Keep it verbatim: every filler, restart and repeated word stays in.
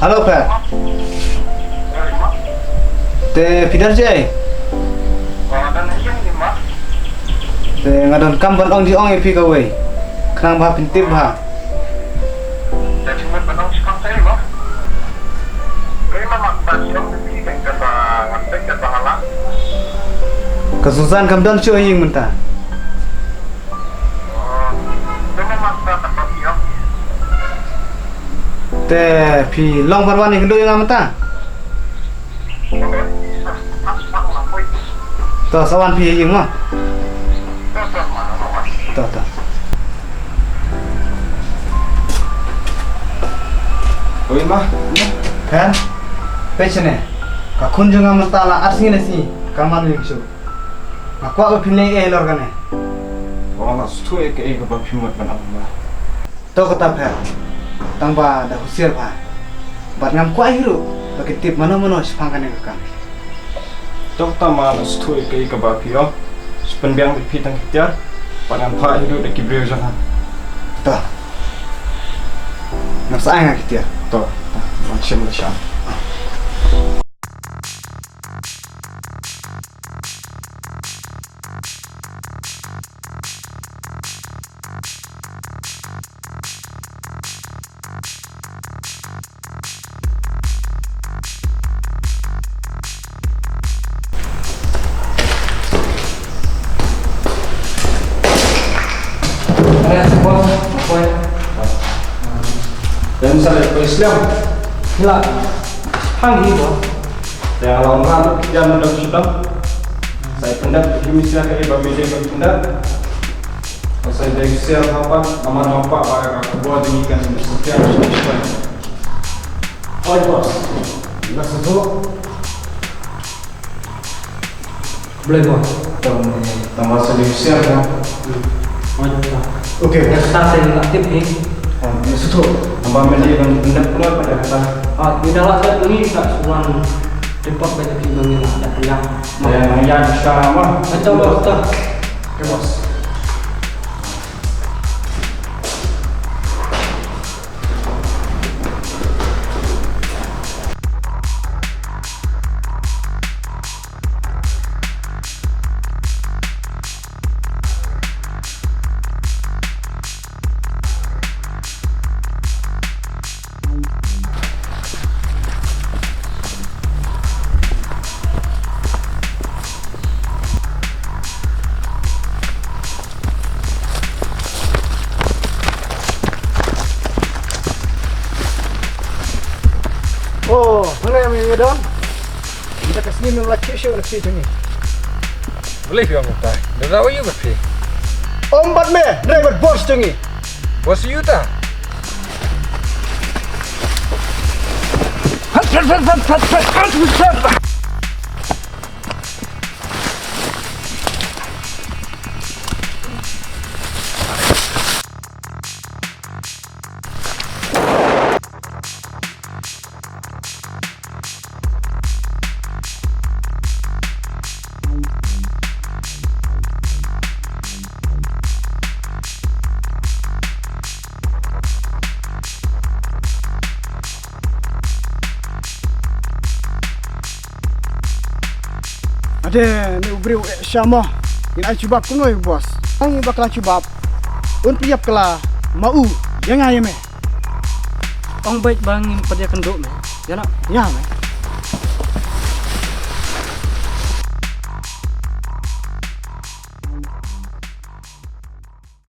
Hello, Pher. Te phi don jai? Te nga donkam ban ong jingong ïa phi kawei, khnang ba phin tip bha. Ka Susan kam don shuh ha ïing mynta. Te phi long ban wan ïakynduh ïa nga mynta? To, sa wan phi ha ïing mo. To, to. Oi ma. Pher, peit shane. Ka khun jong nga mynta la ar sngi ne sngi kam man ïing shuh. Nga kwah ba phin leh ei halor kane. Nga la sngewthuh ïa kaei kaba phi mut ban ong ma. To kata Pher, tang ba da husiar bha. Bad ngam kwah hi ruh ba kin tip mano mano shaphang kane ka kam. To kata ma, nga sngewthuh ïa kaei kaba phi ong. Sa pynbiang bad phi tang ki tiar. Bad ngan phah hi ruh da ki briew jong nga. To. Ngan sa ai nga ki tiar. To, to. Ngan shim da sha. Ada support, support. Dan sa leh polis lang. Gila. Hang hi, bos. Yang long run tu kita menang sudah. Saya pendak di misi yang kali bami dia pendak. Saya dari siap apa, aman apa, apa yang aku buat ini kan setiap hari. Oi, bos. Nasa tu. Boleh, bos. Tang, tang masa di siap ya. Oi, bos. Okey. Dah kata saya nak tip ni. Oh, nasa tu. Tambah meli dan pendak pula pada kata. Ah, di dalam saya ni tak suan report banyak di bangin ada penyang. Ya, yang sekarang mah. Betul, bos, betul. Okey, bos. Oh, hangne me ïa don. Mynta ka sngi me la shu shu na phi jong ngi. Balei phi ong kumta? Da dawa ïa phi. Ym bad me, dei bad boss jong ngi. Boss ïa uta. Ade, ne u briew eh sha mo. Ngin ai jubab kumno ïa u boss. Ngi ba kylla jubab. Un pynïap kylla ma u. Ïa nga ïa me. Ong beit ba ngim pat ïakynduh me. Ïa na, ïa me.